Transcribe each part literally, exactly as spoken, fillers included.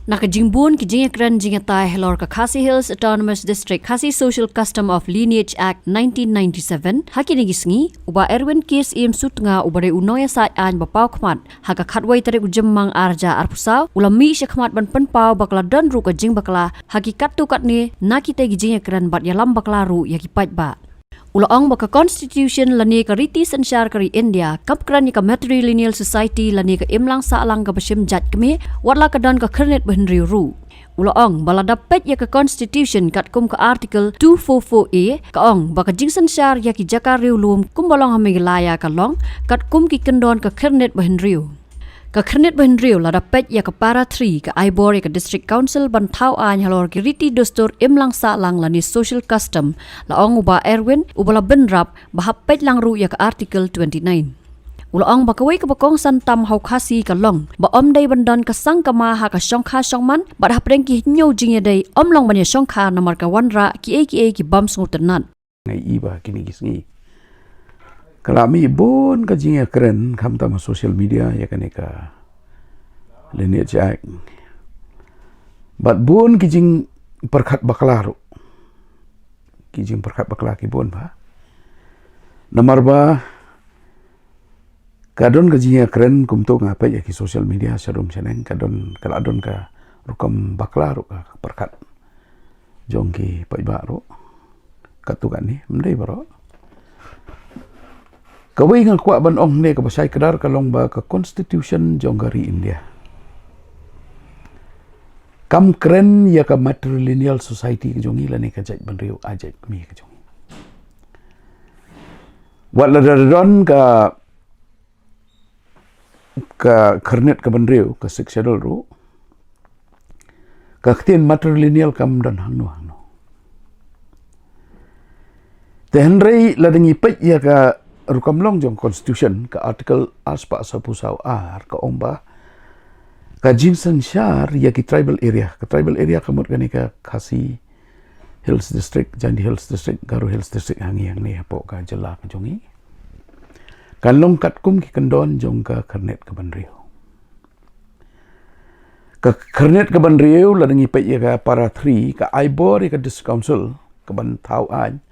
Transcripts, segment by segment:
Na ka jingbun ki jingïakren jingïatai halor ka Khasi Hills Autonomous District Khasi Social Custom of Lineage Act nineteen ninety-seven, ha kine ki sngi, u Bah Erwin K. Syiem Sutnga, uba dei u nongïasaid aiñ ba paw khmat, ha ka khatwei tarik u Jymmang arhajar arphew saw, u la mih shakhmat ban pynpaw ba ka la don ruh ka jingbakla ha ki katto katne na kitei ki jingïakren bad ïalam bakla ruh ïa ki paidbah. U la ong ba ka Constitution lane ka riti synshar ka ri India kam kren ïa ka matrilineal society lane ka imlang sahlang kaba shim jait kmie, watla ka don ka khyrnit bahynriew ruh. U la ong ba lada peit ïa ka Constitution katkum ka Article two four four A, ka ong ba ka jingsynshar ïa ki jaka riewlum kumba long ha Meghalaya ka long katkum ki kyndon ka khyrnit bahynriew. Ka khyrnit bahynriew, lada peit ïa ka para three, ka ai bor ïa ka District Council ban thaw aiñ halor ki riti dustur imlang sahlang lane social custom, la ong u Bah Erwin, uba la bynrap ba hap peit lang ruh ïa ka Article twenty-nine. U la ong ba kawei kaba kongsan tam ha u Khasi ka long ba ym dei ban don ka sangkama ha ka shongkha shongman, bad hapdeng ki hynñiew jingïadei ym long ban ïa shongkha namar ka wanrah kiei kiei ki bym sngewtynnat. Nga i ba kine ki sngi ka la mih bun ka jingïakren khamtam ha social media ïa kane ka Lineage Act. Bad bun ki jingpyrkhat bakla ruh. Ki jingpyrkhat bakla ki bun ba. Namar ba ka don ka jingïakren kumto, nga peit ïa ki social media sharum shaneng, ka don, ka la don ka rukom bakla ruh, ka pyrkhat jong ki paidbah ruh. Katto katne, ym dei baroh. Kawei nga kwah ban ong ne kaba shai kdar ka long ba ka Constitution jong ka ri India kam kren ïa ka matrilineal society ka jong ngi lane ka jaitbynriew ai jait kmie ka jong ngi. Wat la da don ka, ka khyrnit kaba hynriew, ka Sixth Schedule ruh, ka ktien matrilineal kam don hangno hangno. Te hynrei lada ngi peit ïa ka rukom long jong Constitution, ka Article arspah saphew saw ar, ka ong ba ka jingsynshar ïa ki tribal area, ka tribal area ka mut kane ka Khasi Hills District, Jaintia Hills District, Garo Hills District, hangne hangne hapoh ka jylla ka jong ngi, kan long katkum ki kyndon jong ka khyrnit kaba hynriew. Ka khyrnit kaba hynriew, lada ngi peit ïa ka para three, ka ai bor ïa ka District Council ka ban thaw aiñ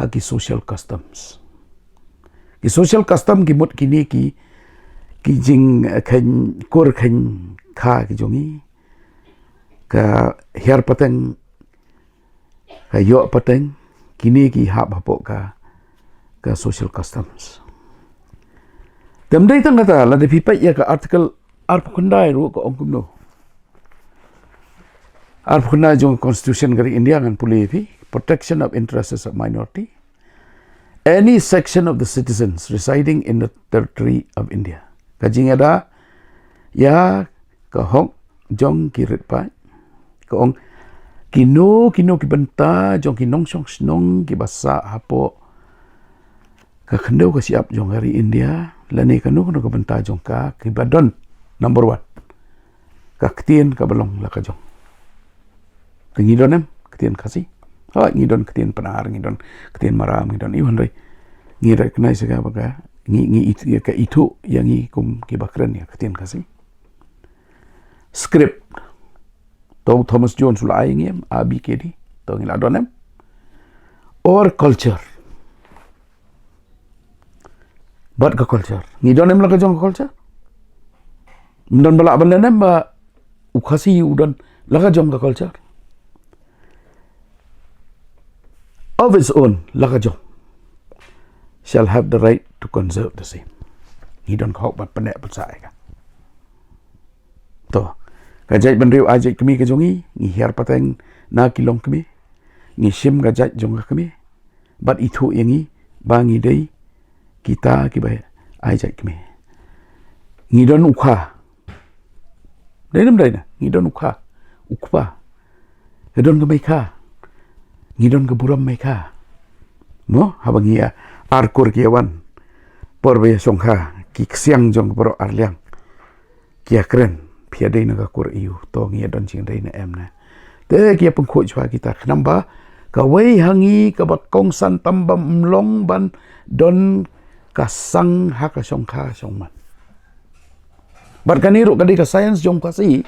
ha ki social customs. Ki social custom ki mut kine ki, ki jingkheiñ kur kheiñ kha ki jong ngi, ka hiar pateng, ka ïoh pateng, kine ki hap hapoh ka, ka social customs. Te ym dei tang kata, lada phi peit ïa ka Article arphew khyndai ruh ka ong kumno. Arphew khyndai jong Constitution ka ri India, ngan pule ïa phi, protection of interests of minority, any section of the citizens residing in the territory of India. Ka jingïada ïa ka hok jong ki rit paid. Ka ong kino kino ki bynta jong ki nongshong shnong kiba sah hapoh ka khyndew ka shyiap jong ka ri India, lane kano kano ka bynta jong ka, kiba don, number one, ka ktien kaba long la ka jong. Te ngi don em ktien Khasi? Hooid, ngi don ktien Pnar, ngi don ktien Maram, ngi don, ïoh, hynrei ngi recognize ka ba ka, ngi, ngi it-, ka ithuh ïa ngi kum kiba kren ïa ka ktien Khasi. Script. To Thomas Jones u la ai ngi em, A B K D. To ngi la don em? Or culture. Bad ka culture, ngi don em la ka jong ka culture? Ym don ba lah ban len em ba u Khasi u don la ka jong ka culture of its own, la ka jong, shall have the right to conserve the same. Ngi don ka hok ban pynneh pynsah ïa ka. To, ka jaitbynriew ai jait kmie ka jong ngi, ngi hiar pateng na ki longkmie, ngi shim ka jait jong ka kmie, bad ithuh ïa ngi ba ngi dei kita kiba ai jait kmie. Ngi don u kha. Dei ne ym dei ne? Ngi don u kha, u kpa. Ngi don ka mei kha. Ngi don ka burom mei kha. Mo, haba ngi ïa ar kur ki ïa wan por ba ïa shongkha, ki ksiang jong ka baroh ar liang ki ïa kren, phi ïa dei na ka kur aïu? To ngi ïa don jingdei ne em ne? Te ki ïa pynkhuid shuwa kita, khnang ba kawei ha ngi kaba kongsan tam ba ym long ban don ka sang ha ka shongkha shongman. Bad kane ruh ka dei ka science jong u Khasi.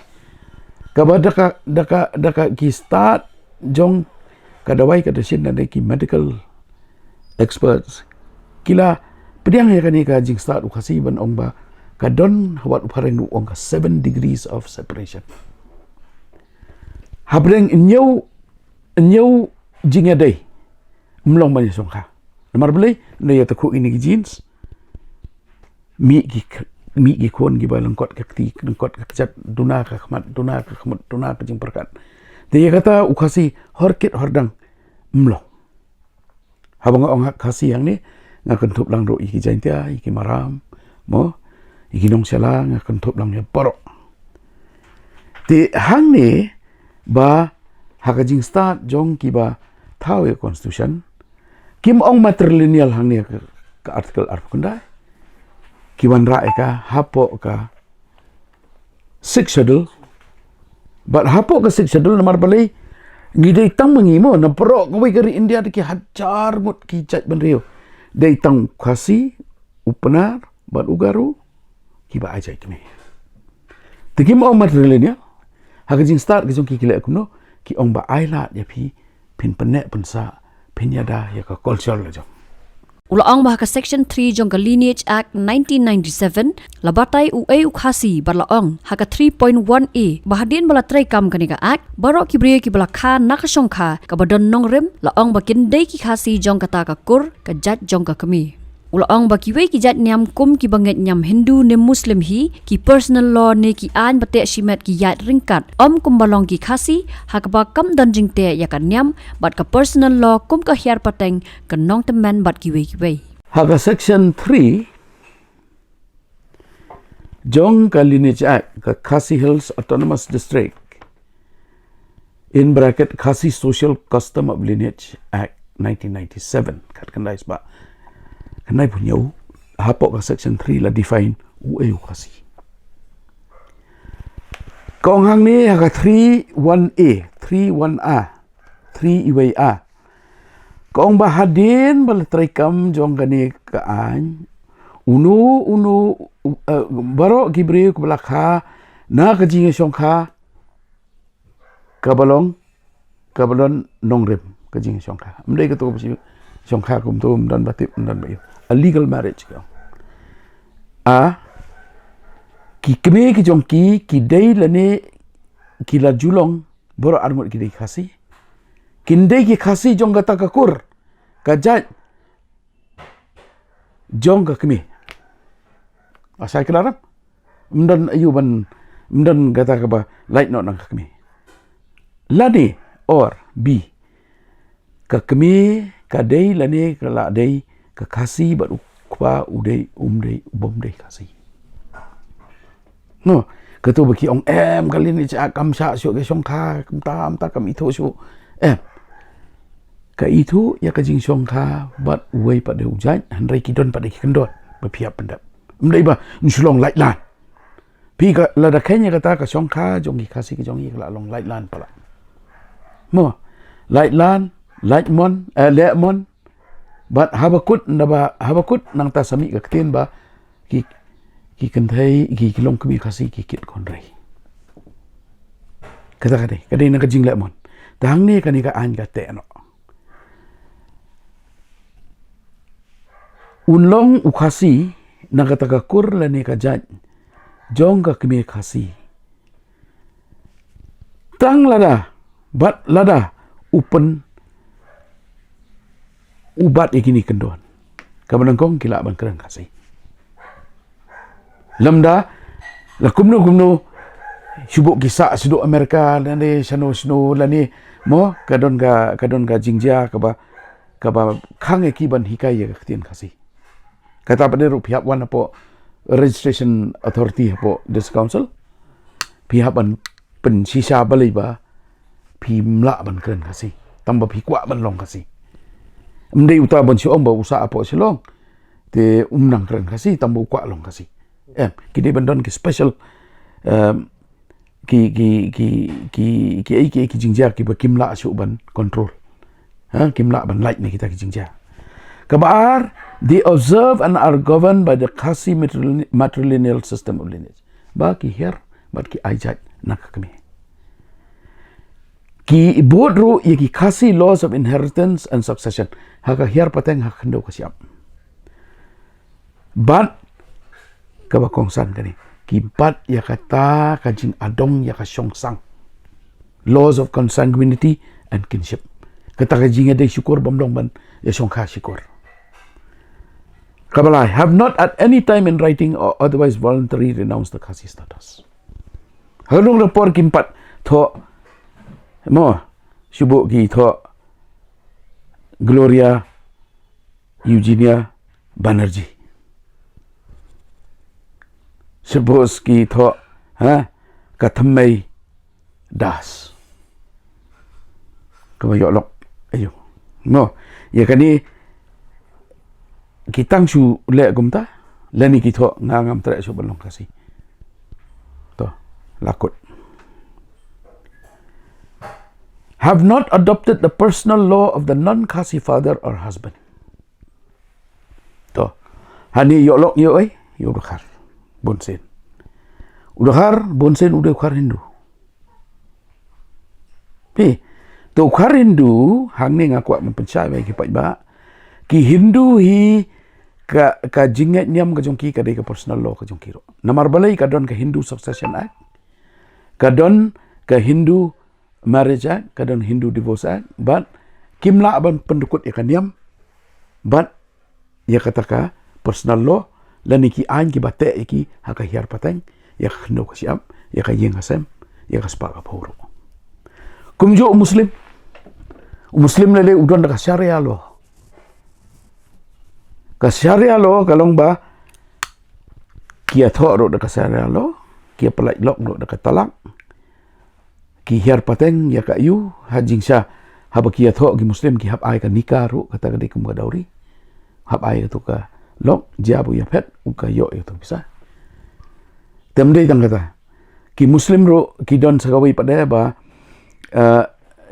Kaba da ka, da ka, da ka ki stad jong ka dawai ka dashin na ki medical experts ki la pdiang ïa kane ka jingstad u Khasi ban ong ba ka don ha wat u phareng ruh ong ka seven degrees of separation. Hapdeng hynñiew, hynñiew jingïadei ym long ban ïashongkha. Namar balei? Nda ïa ta khu ini ki genes. Mih ki k-, mih ki khun kiba lyngkot ka kti, lyngkot ka kjat, duna ka khmat, duna ka khmut, duna ka jingpyrkhat. Te ïa kata u Khasi hor kit hor dang ym long. Haba nga ong ha Khasi hangne, nga kynthup lang ruh ïa ki Jaintia, ïa ki Maram, mo, ïa ki Nongshala, nga kynthup lang ïa baroh. Te hangne ba ha ka jingstad jong kiba thaw ïa constitution, kim ong matrilineal hangne ka, ka article arphew khyndai. Ki wanrah ïa ka hapoh ka Sixth Schedule. Bad hapoh ka Sixth Schedule namar balei ngi dei tang ma ngi mo, na baroh kawei ka ri India da ki hajar ngut ki jait bynriew. Dei tang u Khasi, u Pnar, bad u Garo, kiba ai jait kmie. Te kim ong matrilineal, ha ka jingstad ka jong ki ki leh kumno, ki ong ba ai lad ïa phi, phin pynneh pynsah, phin ïada ïa ka culture la jong. U la ong ba ha ka Section three jong ka Lineage Act nineteen ninety-seven, la batai uei u Khasi bad la ong, ha ka three point one A, ba hadien ba la treikam kane ka Act, baroh ki briew kiba la kha na ka shongkha, kaba don nongrim, la ong ba kin dei ki Khasi jong kata ka kur, ka jait jong ka kmie. U la ong ba kiwei ki jait niam kum kiba ngeit niam Hindu ne Muslim hi, ki personal law ne ki aiñ ba teh shimet ki ïaid ryngkat, ym kumba long ki Khasi, ha kaba kam don jingteh ïa ka niam, bad ka personal law kum ka hiar pateng, ka nongtymmen bad kiwei kiwei. Ha ka Section three jong ka Lineage Act, ka Khasi Hills Autonomous District, in bracket, Khasi Social Custom of Lineage Act nineteen ninety-seven, khatkhyndai spah khyndaiphew hynñiew, hapoh ka Section three la define uei u Khasi. Ka ong hangne ha ka three one A, three one A, three uwei A. Ka ong ba hadien ba la treikam jong kane ka aiñ, uno uno, u-, eh, baroh ki briew kiba la kha na ka jingïashongkha, kaba long, kaba don nongrim ka jingïashongkha. Ym dei kato kaba shongkha kumto, ym don ba tip, ym don ba ïoh. A legal marriage ka ong. A, ki kmie ki jong ki, ki dei lane ki la ju long, baroh arngut ki dei Khasi. Kin dei ki Khasi jong kata ka kur, ka jait jong ka kmie. Asa ki la rap. Ym don aïu ban, ym don kata kaba lait noh na ka kmie. Lane, or, B, ka kmie ka dei lane ka la dei ka Khasi bad u kpa u dei, um dei, u bym dei Khasi. No, kato ba ki ong em, ka lineage, ah, kam shah shuh ka shongkha, kumta, kumta kam ithuh shuh. Em. Ka ithuh ïa ka jingshongkha bad uwei pat de u jait, hynrei ki don pat de ki kyndon ba phi hap pyndep. Ym dei ba yn shu long laitlan. Phi ka, lada kheiñ ïa kata ka shongkha jong ki Khasi ka jong i ka la long laitlan palat. Mo, laitlan, laitmon, eh, lehmon, bad haba kut, naba, haba kut nangta sa mih ka ktien ba ki, ki kynthei, ki, ki longkmie Khasi ki kit khun rei. Kata ka dei, ka dei na ka jinglehmon. Te hangne kane ka aiñ ka teh noh. Un long u Khasi na kata ka kur lane ka jait jong ka kmie Khasi tang lada, bad lada u pyn, u bat ïa kine ki kyndon. Kaba nyngkong ki lah ban kren Khasi. Lymda la kumno kumno, shu buh ki sah shaduh Amerika lane shano shano lane, mo, ka don ka, ka don ka jingjia kaba, kaba khang ïa ki ban hikai ïa ka ktien Khasi. Kata pat de ruh phi hap wan hapoh Registration Authority hapoh District Council, phi hap ban pynshisha balei ba phim lah ban kren Khasi, tang ba phi kwah ban long Khasi. Ym dei uta ban shu ong ba u sah hapoh Shillong te um nang kren Khasi, tang ba u kwah long Khasi. Em, ki dei ban don ki special, em, ki, ki, ki, ki, ki, ki, ki jingjia kiba kim lah shuh ban control. Ha, kim lah ban lait na kita ki jingjia. Kaba ar, they observe and are governed by the Khasi matril-, matrilineal system of lineage. Ba ki hiar bad ki ai jait na ka kmie. Ki bud ruh ïa ki Khasi laws of inheritance and succession ha ka hiar pateng ha khyndew ka shyiap. Bad kaba kongsan kane, ki bat ïa kata ka jingadong ïa ka shongsang, laws of consanguinity and kinship. Kata ka jingïadei shukor bym long ban ïa shongkha shukor. Kaba lai, have not at any time in writing or otherwise voluntarily renounced the Khasi status. Ha nong rapor kim pat thoh mo, shu buh ki thoh Gloria Eugenia Banerjee. Shu buh ki thoh, ha, ka Thymmai Das. Kaba ïoh lok aïu. Mo, ïa kane ki tang shu leh kumta, lane ki thoh nga ngam treh shuh ban long Khasi. To, la kut. Have not adopted the personal law of the non-Khasi father or husband. To, hani ïoh lok ïoh ei, ïoh u Dkhar. Bun sien. U Dkhar, bun sien u dei u Dkhar Hindu. Phi, to u Dkhar Hindu, hangne nga kwah ban pynshai ba ki paidbah. Ki Hindu hi ka, ka jingngeit niam ka jong ki ka dei ka personal law ka jong ki ruh. Namar balei ka don ka Hindu Succession Act. Ka don ka Hindu Marriage Act, ka don Hindu Divorce Act, bad kim lah ban pyndukut ïa ka niam, bad ïa kata ka personal law, lane ki aiñ kiba teh ïa ki ha ka hiar pateng, ïa ka khyndew ka shyiap, ïa ka ïing ka sem, ïa ka spah ka phew ruh. Kumjuh u Muslim. U Muslim lei lei u don da ka Sharia law. Ka Sharia law ka long ba ki ïathoh ruh da ka Sharia law, ki ïapyllait lok ruh da ka talak, ki hiar pateng ïa ka aïu, ha jingshisha haba ki ïathoh ki Muslim ki hap ai ka nikah ruh, kata ka dei kum ka dowry. Hap ai katu ka lok, jia ba u ïaphet, u ka ïoh ïa katu ka pisa. Te ym dei tang kata. Ki Muslim ruh ki don sa kawei pat de ba, eh,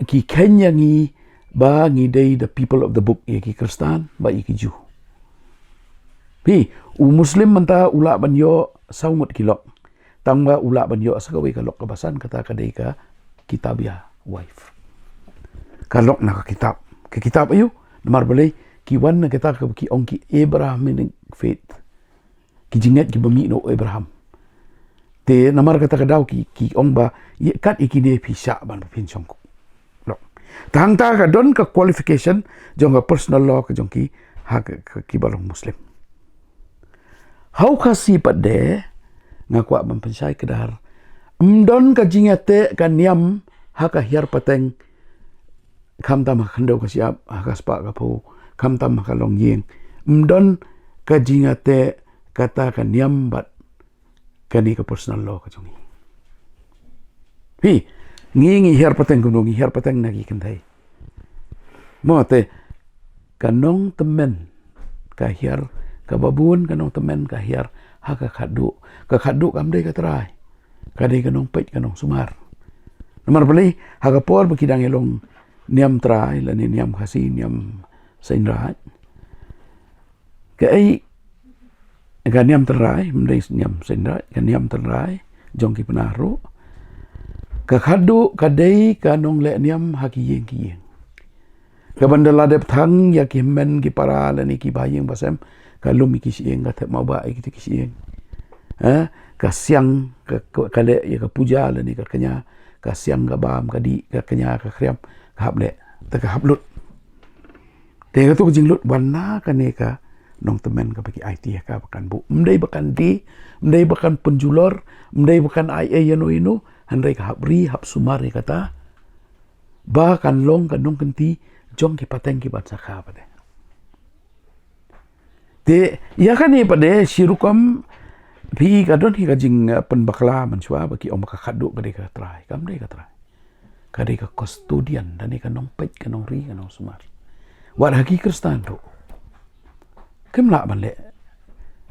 ki kheiñ ïa ngi ba ngi dei the people of the book, ïa ki Khristan bad ïa ki Jiw. Phi, u Muslim mynta u lah ban ïoh saw ngut ki lok. Tang ba u lah ban ïoh sa kawei ka lok kaba san, kata ka dei ka kitab ïa wife. Ka lok na ka kitab. Ka kitab aïu? Namar balei ki wan na kata kaba ki ong ki Abrahamic faith. Ki jingngeit kiba mih na u Abraham. Te namar kata ka daw ki, ki ong ba, ïa kat ïa kine phi shah ban phin shong kup. Lok. Tang ta ka don ka qualification jong ka personal law ka jong ki, ha ka, ka kiba long Muslim. Ha u Khasi pat de, nga kwah ban pynshai kdar. Ym don ka jingïateh ka niam ha ka hiar pateng, khamtam ha ka khyndew ka shyiap, ha ka spah ka phew, khamtam ha ka longïing. Ym don ka jingïateh kata ka niam bad kane ka personal law ka jong ngi. Phi, ngi ngi hiar pateng kumno, ngi hiar pateng na ki kynthei. Mo te, ka nongtymmen ka hiar, kaba bun ka nongtymmen ka hiar ha ka khatduh. Ka khatduh kam dei ka trai. Ka dei ka nongpeit ka nongsumar. Namar balei, ha ka por ba ki dang ïalong niam trai, lane niam Khasi, niam Seiñraij. Kaei ka niam trai, ym dei niam Seiñraij, ka niam trai jong ki Pnar ruh. Ka khatduh ka dei ka nongleh niam ha ki ïing ki ïing. Kaban da la dep thang ïa ki hynmen ki para lane ki bahaïing bahasem, ka lum ïa ki shyieng, ka thep mawbah ïa ki shyieng. Ha, ka siang, ka, ka, ka leh ïa ka puja lane ka kñia, ka siang ka bam, ka dih, ka kñia, ka khriam, ka hap leh, te ka hap lut. Te katu ka jinglut wan na kane ka nongtymmen kaba ki aiti ïa ka ba kan buh. Ym dei ba kan die, ym dei ba kan pynjulor, ym dei ba kan ai ei ïano ïano, hynrei ka hap ri, hap sumar ïa kata. Ba kan long ka nongkynti jong ki pateng ki ban sa kha pat de. Te ïa kane pat de, shi rukom phi, ka don hi ka jing, eh, pynbakla mynshuwa ba ki ong ba ka khatduh ka dei ka trai, kam dei ka trai. Ka dei ka custodian, ka dei ka nongpeit, ka nongri, ka nongsumar. Wat ha ki Khristan ruh kim lah ban leh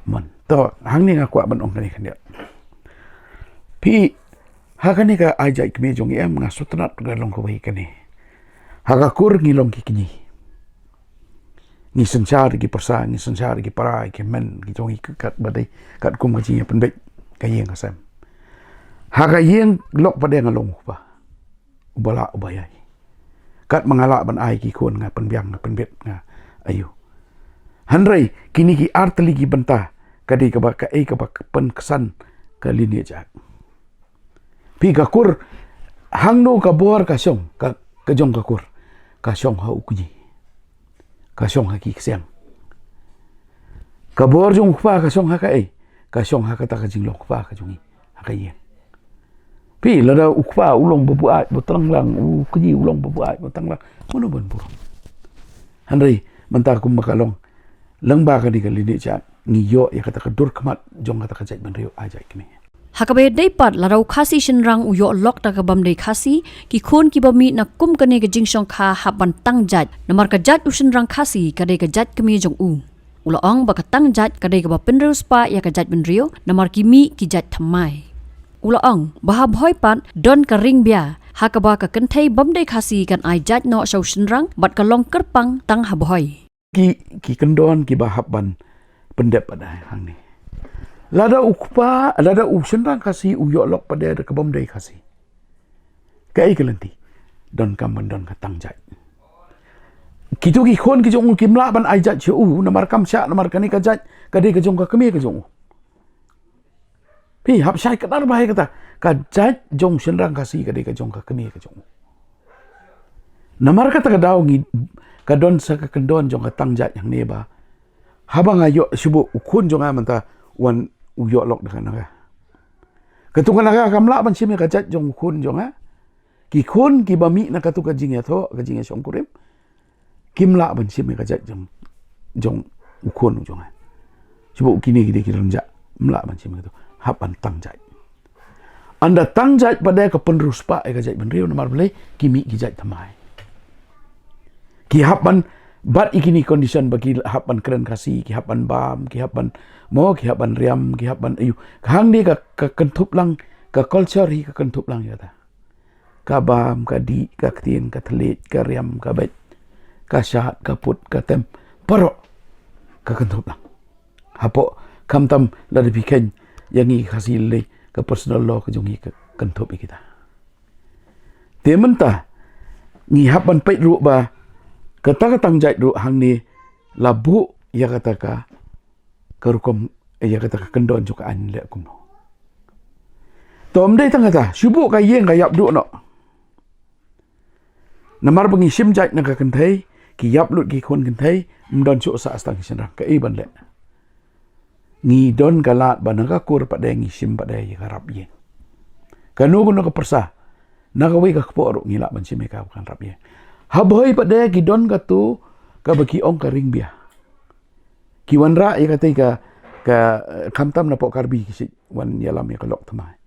mon. To, hangne nga kwah ban ong kane khyndiat. Phi, ha kane ka ai jait kmie jong ngi em, nga sngewtynnat ka long kawei kane. Ha ka kur ngi long ki kñi. Ngi synshar ki pyrsa, ngi synshar ki para, ki hynmen, ki jong ngi katba dei, katkum ka jingïapynbeit ka ïing ka sem. Ha ka ïing lok pat de nga long u kpa. uba lah uba ïai. Katba nga lah ban ai ki khun nga pynbiang nga pynbit nga aiu. Hynrei kine ki artylli ki bynta ka dei kaba kaei kaba pynksan ka Lineage Act. Phi ka kur hangno ka bor ka shong ka, ka jong ka kur ka shong ha u kñi. Ka shong ha ki ksiang. Ka bor jong u kpa ka shong ha kaei? Ka shong ha kata ka jinglong kpa ka jong i ha ka ïing. Phi lada u kpa u long ba buaid ba tanglang, u kñi u long ba buaid ba tanglang, mano ban burom? Hynrei mynta kumba ka long lyngba kane ka Lineage Act ngi ïoh ïa kata ka dur khmat jong kata ka jaitbynriew ai jait kmie. Ha kaba ïadei pat lada u Khasi shynrang u ïoh lok da kaba ym dei Khasi, ki khun kiba mih na kum kane ka jingshongkha hap ban tang jait. Namar ka jait u shynrang Khasi ka dei ka jait kmie jong u. U la ong ba ka tang jait ka dei kaba pynriewspah ïa ka jaitbynriew namar ki mih ki jait thymmai. U la ong ba ha Bhoi pat don ka ring bia ha kaba ka kynthei bym dei Khasi kan ai jait noh sha u shynrang bad ka long kyrpang tang ha Bhoi. Ki, ki kyndon kiba hap ban pyndep pat hangne. Lada u kpa, lada u shynrang Khasi u ïoh lok pat da kaba ym dei Khasi, kaei ka lynti? Donkam ban don ka tang jait. Kito ki khun ki jong u kim lah ban ai jait sha u namar kam shah, namar kane ka jait ka dei ka jong ka kmie ka jong u. Phi hap shai kdar bha ïa kata, ka jait jong shynrang Khasi ka dei ka jong ka kmie ka jong u. Namar kata ka daw ngi, ka don sa ka kyndon jong ka tang jait hangne ba haba nga ïoh shuh u khun jong nga mynta wan u ïoh lok da ka naga. Katu ka naga kam lah ban shim ïa ka jait jong u khun jong nga. Ki khun kiba mih na katu ka jingïathoh, ka jingïashongkurim, kim lah ban shim ïa ka jait jong, jong u khun u jong nga. Shuh kine ki dei ki rynjah, ym lah ban shim ïa katu. Hap ban tang jait. Ynda tang jait pat da ka pynriewspah ïa ka jaitbynriew namar balei? Ki mih ki jait thymmai. Ki hap ban, bad ïa kine condition ba ki hap ban kren Khasi, ki hap ban bam, ki hap ban mo, ki hap ban riam, ki hap ban aiu. Hangne ka, ka kynthup lang, ka culture hi ka kynthup lang ïa kata. Ka bam, ka dih, ka ktien, ka thylliej, ka riam, ka beit, ka shad, ka put, ka tem, baroh ka kynthup lang. Hapoh, khamtam lada phi kheiñ ïa ngi Khasi lei, ka personal law ka jong ngi ka kynthup ïa kita. Te mynta ngi hap ban peit ruh ba kata ka tang jait ruh hangne la buh ïa kata ka, ka rukom, ïa kata ka kyndon jong ka aiñ leh kumno. To ym dei tang kata, shu buh ka ïing ka ïap duh noh. Namar ba ngi shim jait na ka kynthei, ki ïap lut ki khun kynthei, ym don shuh sah tang ki shynrang, kaei ban leh? Ngi don ka lad ba na ka kur pat da ngi shim pat da ïa ka rap ïing. Kano kano ka pyrsa, na kawei ka kpoh ruh ngi lah ban shim ïa ka, kan rap ïing. Ha Bhoi pat da ki don katu kaba ki ong ka ring bia. Ki wanrah ïa katei ka, ka, eh, khamtam napoh Karbi ki shait wan ïalam ïa ka lok thymmai.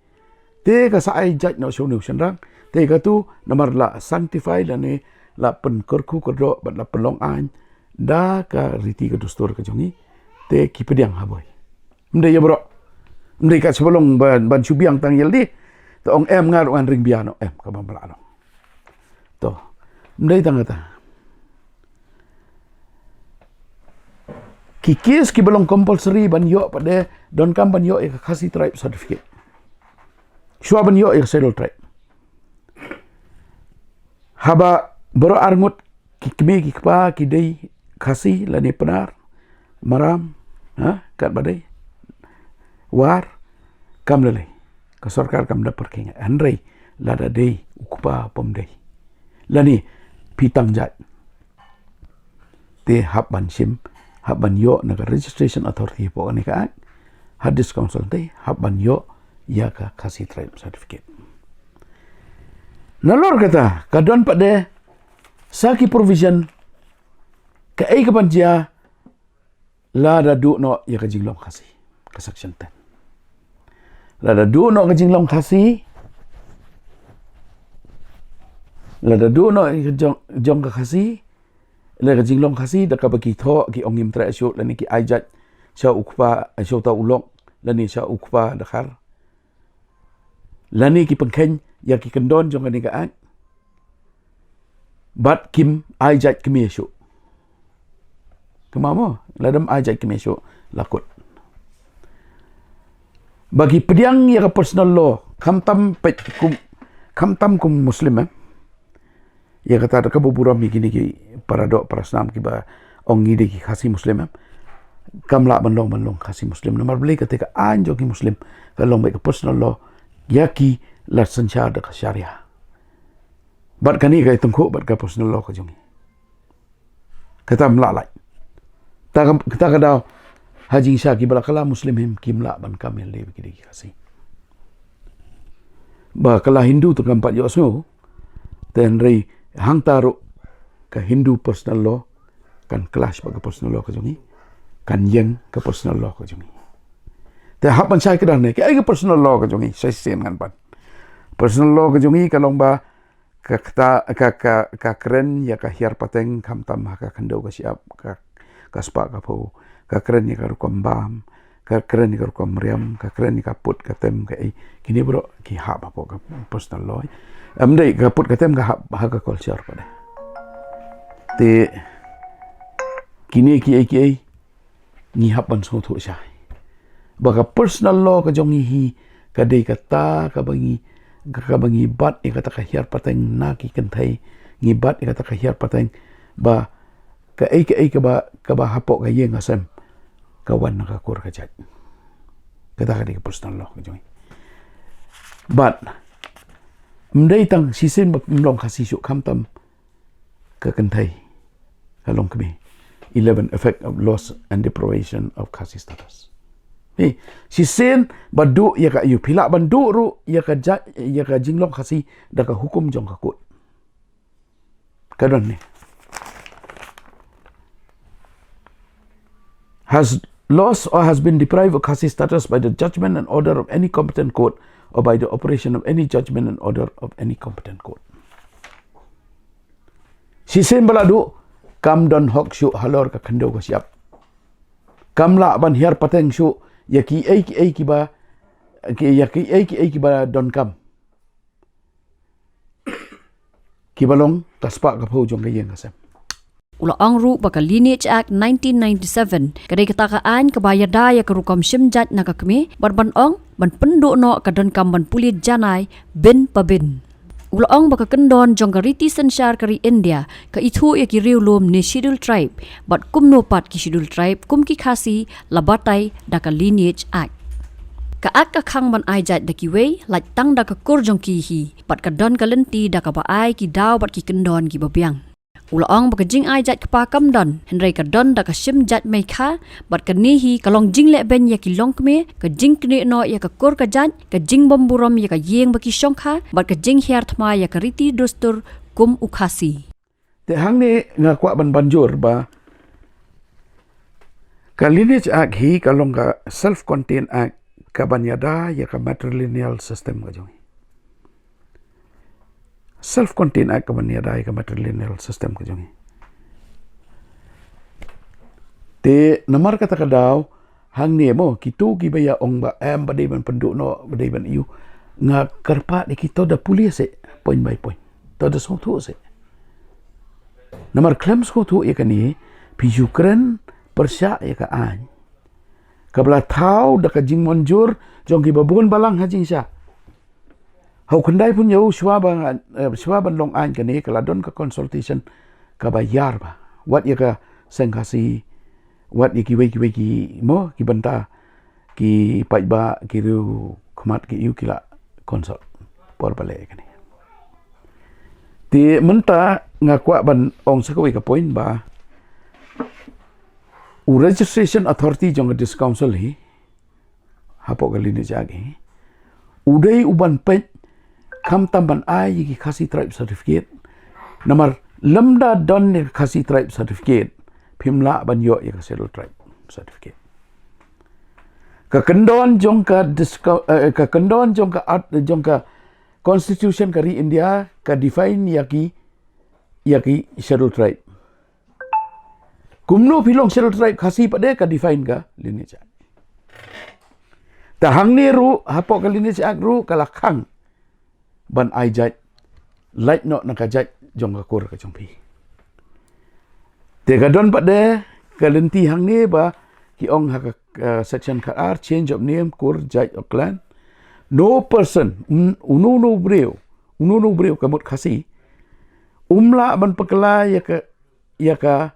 Te ka sa ai jait noh sha une u shynrang. Te katu namar la sanctify lane la pynkyrkhu kyrdoh bad la pynlong aiñ da ka riti ka dustur ka jong ngi. Te ki pdiang ha Bhoi. Ym dei ïa baroh. Ym dei ka shu ba long ban, ban shu biang tang ïalade. Te ong em nga ruh ngan ring bia noh, em, kaba ym lah long. To. Ym dei tang kata. Ki case kiba long compulsory ban ïoh pat da, donkam ban ïoh ïa ka Khasi Tribe Certificate. Shuwa ban ïoh ïa ka Scheduled Tribe. Haba baroh arngut ki kmie ki kpa ki dei Khasi lane Pnar, Maram, ha, katba dei, War, kam lei lei. Ka sorkar kam da pyrkhing, hynrei lada dei u kpa pom dei. Lane phi tang jait. Te hap ban shim, hap ban ïoh na ka Registration Authority hapoh kane ka Act, ha District Council te hap ban ïoh ïa ka Khasi Tribe Certificate. Nalor kata, ka don pat da sa ki provision, kaei ka ban jia, lada duh noh ïa ka jinglong Khasi, ka section ten. Lada duh noh ka jinglong Khasi, lada duh noh ïa ka jong, jong ka Khasi, lada ka jinglong Khasi, da kaba ki thoh, ki ong ngim treh shuh, lane ki ai jait sha u kpa, sha uta u lok, lane sha u kpa Dkhar. Lane ki pynkheiñ ïa ki kyndon jong kane ka Act. Bad kim ai jait kmie shuh. Kynmaw mo, lada ym ai jait kmie shuh, la kut. Ba ki pdiang ïa ka personal law, khamtam peit kum, khamtam kum Muslim, eh. Ïa kata da kaba burom ïa kine ki para doh para snam kiba ong ngi dei ki Khasi Muslim, em. Kam lah ban long, ban long Khasi Muslim. Namar balei? Kata ka aiñ jong ki Muslim ka long beit ka personal law ïa ki la synshar da ka Sharia. Bad kane ka tyngkhuh bad ka personal law ka jong ngi. Kata ym lah lait. Ta ka, ta ka daw ha jingshisha kiba la kylla Muslim hi kim lah ban kam ïalade bad ki dei ki Khasi. Ba kylla Hindu te kam pat ïohsngew. Te hynrei hangta ruh ka Hindu personal law kan clash bad ka personal law ka jong ngi. Kan ïeng ka personal law ka jong ngi. Te hap ban shai kdar ne, kaei ka personal law ka jong ngi, shisien ngan pan. Personal law ka jong ngi ka long ba ka kta, ka, ka, ka kren ïa ka hiar pateng khamtam ha ka khyndew ka shyiap, ka, ka spah ka phew, ka kren ïa ka rukom bam, ka kren ïa ka rukom riam, ka kren ïa ka put ka tem, kaei. Kine baroh ki hap hapoh ka personal law. Em, dei, ka put ka tem ka hap ha ka culture pat de. Te kine kiei kiei ngi hap ban sngewthuh shai ba ka personal law ka jong ngi hi ka dei kata kaba ngi, kaba ngi bat ïa kata ka hiar pateng na ki kynthei, ngi bat ïa kata ka hiar pateng ba kaei kaei kaba, kaba hapoh ka ïing ka sem ka wan na ka kur ka jait. Kata ka dei ka personal law ka jong ngi. Bad ym dei tang shisien ba ym long Khasi shuh, khamtam ka kynthei, ka longkmie. Eleven, effect of loss and deprivation of Khasi status. Hi, shisien ba duh ïa ka, ïa phi lah ban duh ruh ïa ka ja-, ïa ka jinglong Khasi da ka hukum jong ka court. Ka don ne. Has lost or has been deprived of Khasi status by the judgment and order of any competent court or by the operation of any judgment and order of any competent court. Shisien ba la duh, kam don hok shuh halor ka khyndew ka shyiap. Kam lah ban hiar pateng shuh ïa kiei kiei kiba, ki, ïa kiei kiei kiba donkam, kiba long ka spah ka phew jong ka ïing ka sem. U la ong ruh ba ka Lineage Act nineteen ninety-seven ka dei kata ka aiñ kaba ïada ïa ka rukom shim jait na ka kmie, bad ban ong ban pynduh noh ka donkam ban pule janai bin pa bin. U la ong ba ka kyndon jong ka riti synshar ka ri India ka ithuh ïa ki riewlum ne Scheduled Tribe, bad kumno pat ki Scheduled Tribe kum ki Khasi la batai da ka Lineage Act. Ka Act ka khang ban ai jait da kiwei, lait tang da ka kur jong ki hi, bad ka don ka lynti da kaba ai ki daw bad ki kyndon kiba biang. U la ong ba ka jingai jait kpa kam don, hynrei ka don da ka shim jait meikha, bad kane hi ka long jinglehbeiñ ïa ki longkmie, ka jingknieh noh ïa ka kur ka jait, ka jingbymburom ïa ka ïing ba ki shongkha, bad ka jinghiar thma ïa ka riti dustur kum u Khasi. Te hangne nga kwah ban banjur ba ka Lineage Act hi ka long ka self-contained act kaban ïada ïa ka matrilineal system ka jong ngi. Self-contained act kaban ïada ïa ka matrilineal system ka jong ngi. Te namar kata ka daw, hangne mo, kito kiba ïa ong ba em, ba dei ban pynduh noh, ba dei ban ïoh. Nga kyrpad ïa ki to da pule seh, point by point. To da sngewthuh seh. Namar khlem sngewthuh ïa kane, phi ju kren pyrshah ïa ka aiñ kaba la thaw da ka jingmynjur jong kiba bun balang ha jingshisha. Ha u khyndai phew hynñiew, shuwa ba, eh, shuwa ban long aiñ kane, ka la don ka consultation kaba ïar bha. Wat ïa ka Seng Khasi, wat ïa kiwei kiwei ki mo, ki bynta, ki paidbah, ki riewkhmat, ki ïew, ki la consult por ba leh kane. Te mynta nga kwah ban ong sa kawei ka point ba u registration authority jong ka District Council hi, hapoh ka Lineage Act hi, u dei u ban peit khamtam ban ai ïa ki Khasi Tribe Certificate. Namar lymda don ïa ka Khasi Tribe Certificate, phim lah ban ïoh ïa ka Scheduled Tribe Certificate. Ka kyndon jong ka disco-, eh, ka kyndon jong ka art, jong ka Constitution ka ri India ka define ïa ki, ïa ki Scheduled Tribe. Kumno phi long Scheduled Tribe Khasi pat de ka define ka Lineage Act. Te hangne ruh, hapoh ka Lineage Act ruh ka la khang ban ai jait, lait noh na ka jait jong ka kur ka jong phi. Te ka don pat de ka lynti hangne ba ki ong ha ka, uh, section khatar, change of name, kur, jait or clan. No person, un-, uno uno u briew, uno uno u briew ka mut Khasi, Um lah ban pynkylla ïa ka, ïa ka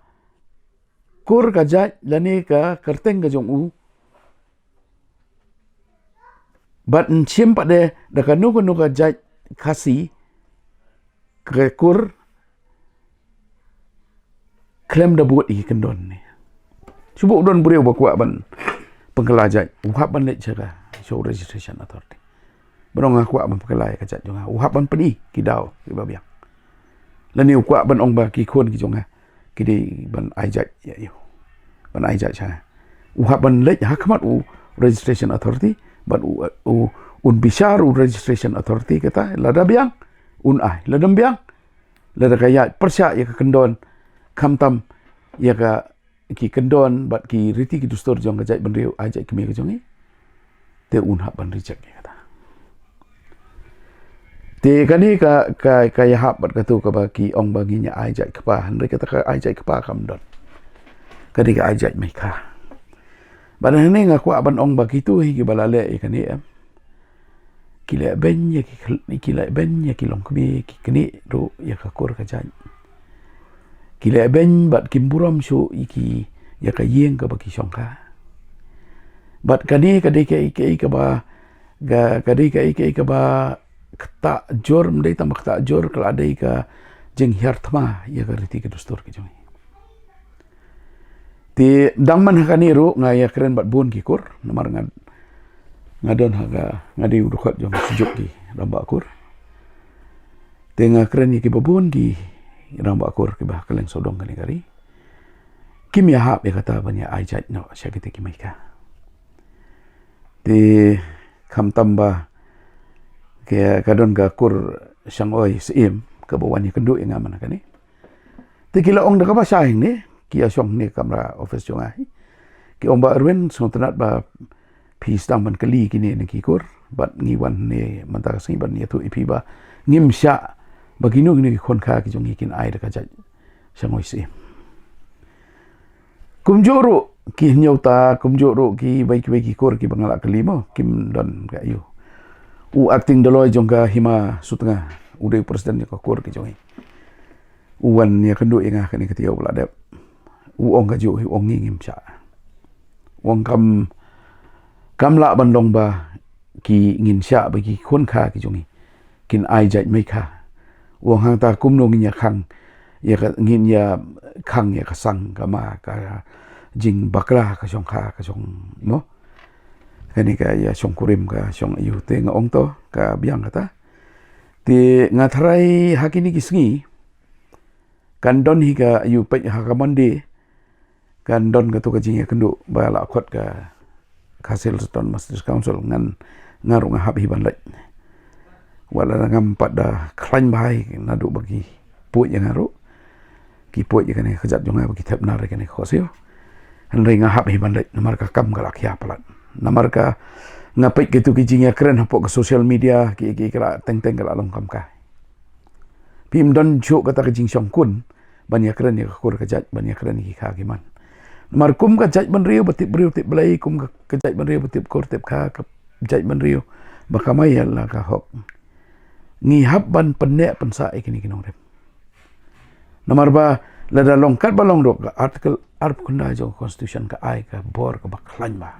kur ka jait lane ka kyrteng ka jong u. Bad yn shim pat de da kano kano ka jait Khasi ka kur khlem da bud ïa ki kyndon ne. Shu bud don briew ba kwah ban pynkylla jait, u hap ban leit sha ka, sha u Registration Authority. Ba ong nga kwah ban pynkylla ïa ka jait jong nga, u hap ban pyni ki daw kiba biang. Lane u kwah ban ong ba ki khun ki jong nga ki dei ban ai jait ïa u, ban ai jait sha nga. U hap ban leit ha khmat u Registration Authority bad u, u, un bishar u Registration Authority kata, lada biang un ai, lada ym biang, lada ka ïaid pyrshah ïa ka kyndon, khamtam ïa ka, ki kyndon bad ki riti ki dustur jong ka jaitbynriew, ai jait kmie ka jong ngi, te un hap ban reject ïa kata. Te kane ka, ka, ka ïahap bad kato kaba ki ong ba ngin ïa ai jait kpa, hynrei kata ka ai jait kpa kam don. Kane ka ai jait mei kha. Bad hangne nga kwah ban ong ba kito hi kiba la leh ïa kane, em, ki leh beiñ ïa ki khl-, ki leh beiñ ïa ki longkmie, ki knieh ruh ïa ka kur ka jait. Ki leh beiñ bad kim burom shuh ïa ki, ïa ka ïing kaba ki shongkha. Bad kane ka dei kaei kaei kaba, ka, ka dei kaei kaei kaba ktah jur, ym dei tang ba ktah jur, ka la dei ka jinghiar thma ïa ka riti ka dustur ka jong ngi. Te dang man ha kane ruh nga ïakren bad bun ki kur, namar nga, nga don ha ka, nga dei u dkhot jong ka seng ki rangbah kur. Te nga kren ïa kiba bun ki rangbah kur kiba ha kylleng sawdong kane ka ri. Kim ïahap ïa kata ban ïa ai jait noh sha kita ki mei kha. Te khamtam ba ka, ka don ka kur Shangoi Syiem kaba wan ïakynduh ïa nga man ha kane. Te ki la ong da kaba shai hangne, ki ïashong hangne kamra office jong nga hi. Ki ong, Bah Erwin, sngewtynnat ba phi sdang ban kylli kine na ki kur, bad ngi wan hangne mynta ka sngi ban ïathuh ïa phi ba ngim shah ba kino kino ki khun kha ki jong ngi kin ai da ka jait Shangoi Syiem. Kumjuh ruh ki Hynñiewta, kumjuh ruh kiwei kiwei ki kur kiba nga la kylli mo, kim don ka ïoh. U acting Doloi jong ka Hima Sutnga, u dei u president jong ka kur ki jong ngi. U wan ïakynduh ïa nga kane ka taïew ba la dep. U ong kajuh hi, u ong ngi ngim shah. U ong kam, kam lah ban long ba ki ngin shah ba ki khun kha ki jong ngi kin ai jait mei kha. U ong hangta kumno ngin ïa khang, ïa ka, ngin ïa khang ïa ka sang kama, ka jingbakla ka shongkha ka shong mo. Kane ka ïa shongkurim ka shong ïa u, te nga ong to ka biang kata. Te nga tharai ha kine ki sngi kan don hi ka ïa u peit ha ka Monday, kan don kato ka jingïakynduh ba la khot ka Khasi Hills Autonomous District Council, ngan, nga ruh nga hap hi ban leit. Wat la ngam pat da khlaiñ bha hi naduh ba ki poi ïa nga ruh. Ki poi ïa kane ka kjat jong nga ba ki thep nar ïa kane ka khohsiew. Hynrei nga hap hi ban leit namar ka kam ka la khia palat. Namar ka nga peit kito ki jingïakren hapoh ka social media, ki, ki, ka la teng teng ka la long kam kai. Phim don shuh kata ka jingshongkun ban ïakren ïa ka kur ka jait, ban ïakren ïa ki kha ki man. Namar kum ka jaitbynriew ba tip briew tip Blei, kum ka, ka jaitbynriew ba tip kur tip kha, ka jaitbynriew ba kamai ïa la ka hok, ngi hap ban pynneh pynsah ïa kine ki nongrim. Namar ba lada long katba long ruh, ka Article arphew khyndai jong ka Constitution ka ai ka bor kaba khlaiñ bha.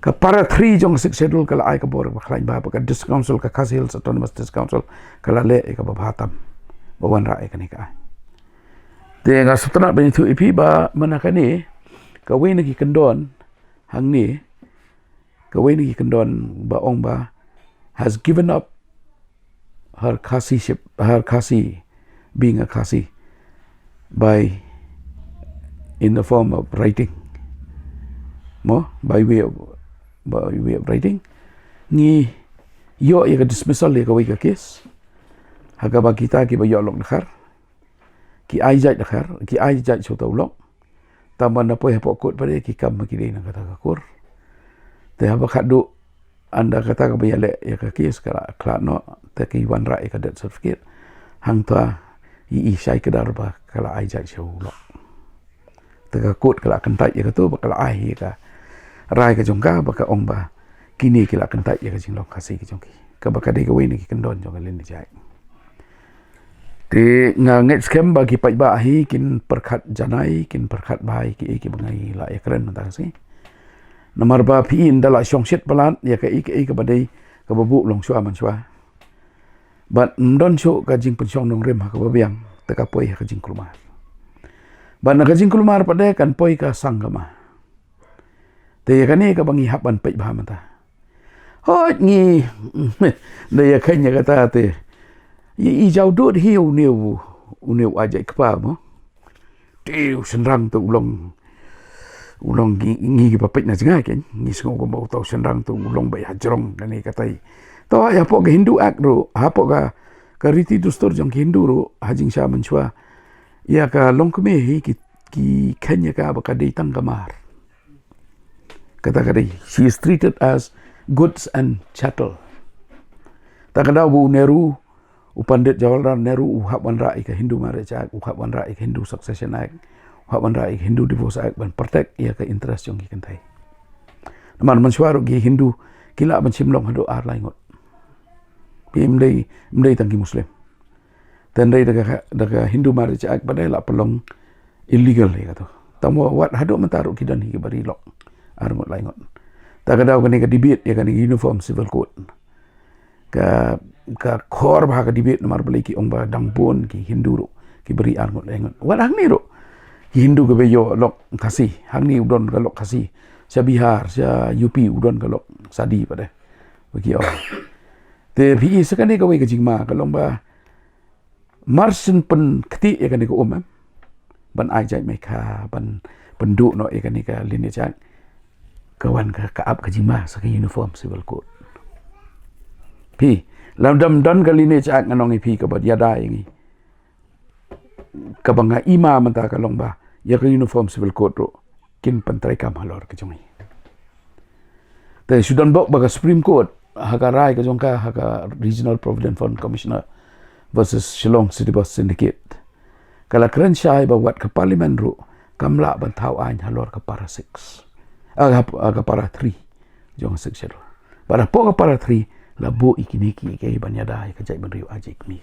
Ka para three jong ka Sixth Schedule ka la ai ka bor kaba khlaiñ bha, ba ka District Council, ka Khasi Hills Autonomous District Council ka la leh ïa kaba bha tam ba wanrah ïa kane ka aiñ. Te nga sngewtynnat ban ïathuh ïa phi ba mynta kane kawei na ki kyndon hangne, kawei na ki kyndon ba ong ba has given up her Khasiship, her Khasi, being a Khasi, by, in the form of writing. Mo, by way of, by way of writing. Ngi ïoh ïa ka dismissal ïa kawei ka case ha kaba kita kiba ïoh lok dkhar, ki ai jait dkhar, ki ai jait sha uta u lok. Tang ban da poi hapoh court pat de ki kam ba ki dei na kata ka kur. Te haba khatduh ynda kata kaba ïaleh ïa ka case ka la khlad noh, te ki wanrah ïa ka death certificate. Hangta i, i shai kdar ba ka la ai jait sha u lok. Te ka court ka la kyntait ïa kato ba ka la ai ïa ka rai ka jong ka, ba ka ong ba kine ki la kyntait ïa ka jinglong Khasi ka jong ki. Kaba ka dei kawei na ki kyndon jong ka liang jait. Te nga ngeit skhem ba ki paidbah hi kin pyrkhat janai, kin pyrkhat bha ïa kiei kiba ngi la ïakren mynta ka sngi. Namar ba phi ynda la shongshit palat ïa kaei kaei kaba dei kaba buh longshuwa mynshwa. Bad ym don shuh ka jingpynshong nongrim ha kaba biang, te ka poi ha ka jingkulmar. Bad na ka jingkulmar pat de kan poi ka sang ka ma. Te ïa kane kaba ngi hap ban peit bha mynta. Hooid ngi da ïa kheiñ ïa kata te. Ïa i jaw dud hi une u, une u ajai kpa mo. Te u shynrang te u long, u long ngi, ngi kiba peit na jngai kein. Ngi sngew kumba uta u shynrang te u long ba ïa jrong kane katai. To hapoh ka Hindu Act ruh, hapoh ka, ka riti dustur jong ki Hindu ruh, ha jingshisha mynshwa. Ïa ka longkmie hi ki, ki kheiñ ïa ka ba ka dei tang ka mar. Kata ka dei, she is treated as goods and chattel. Ta ka daw ba u Nehru, u Pandit Jawaharlal Nehru, u hap wanrah ïa ka Hindu Marriage Act, u hap wanrah ïa ka Hindu Succession Act, u hap wanrah ïa ka Hindu Divorce Act ban protect ïa ka interest jong ki kynthei. Namar mynshwa ruh ki Hindu ki lah ban shim long haduh ar lai ngut. Phi ym dei, ym dei tang ki Muslim. Te hynrei da ka, da ka Hindu Marriage Act pat de la pynlong illegal ïa kato. Tangba wat haduh mynta ruh ki don hi kiba ri lok ar ngut lai ngut. Ta ka daw kane ka debate ïa kane ka Uniform Civil Code. Ka, ka khor bha ka debate namar balei ki ong ba dang bun ki Hindu ruh kiba ri ar ngut lai ngut. Wat hangne ruh ki Hindu kiba ïoh lok Khasi, hangne u don ka lok Khasi. Sha Bihar, sha U P u don ka lok sadi pat de. Ba ki ong. Te phi i sa kane kawei ka jingma ka long ba mar shen pynktieh ïa kane ka um em. Ban ai jait mai kha, ban pynduh noh ïa kane ka Lineage Act. Ka wan ka, ka ap ka jingma sa ka Uniform Civil Code. Phi, lada ym don ka Lineage Act ngan ong ïa phi kaba ïada ïa ngi. Kaba nga i ma mynta ka long ba ïa ka Uniform Civil Code ruh kin pyntreikam halor ka jong ngi. Te shu don bok ba ka Supreme Court ha ka rai ka jong ka ha ka Regional Provident Fund Commissioner versus Shillong City Bus Syndicate ka la kren shai ba wat ka Parliament ruh kam lah ban thaw aiñ halor ka para six, ah, ka, ah, ka para three jong ka Sixth Schedule. Bad hapoh ka para three la buh ïa kine kiei kiei ban ïada ïa ka jaitbynriew aji kmie.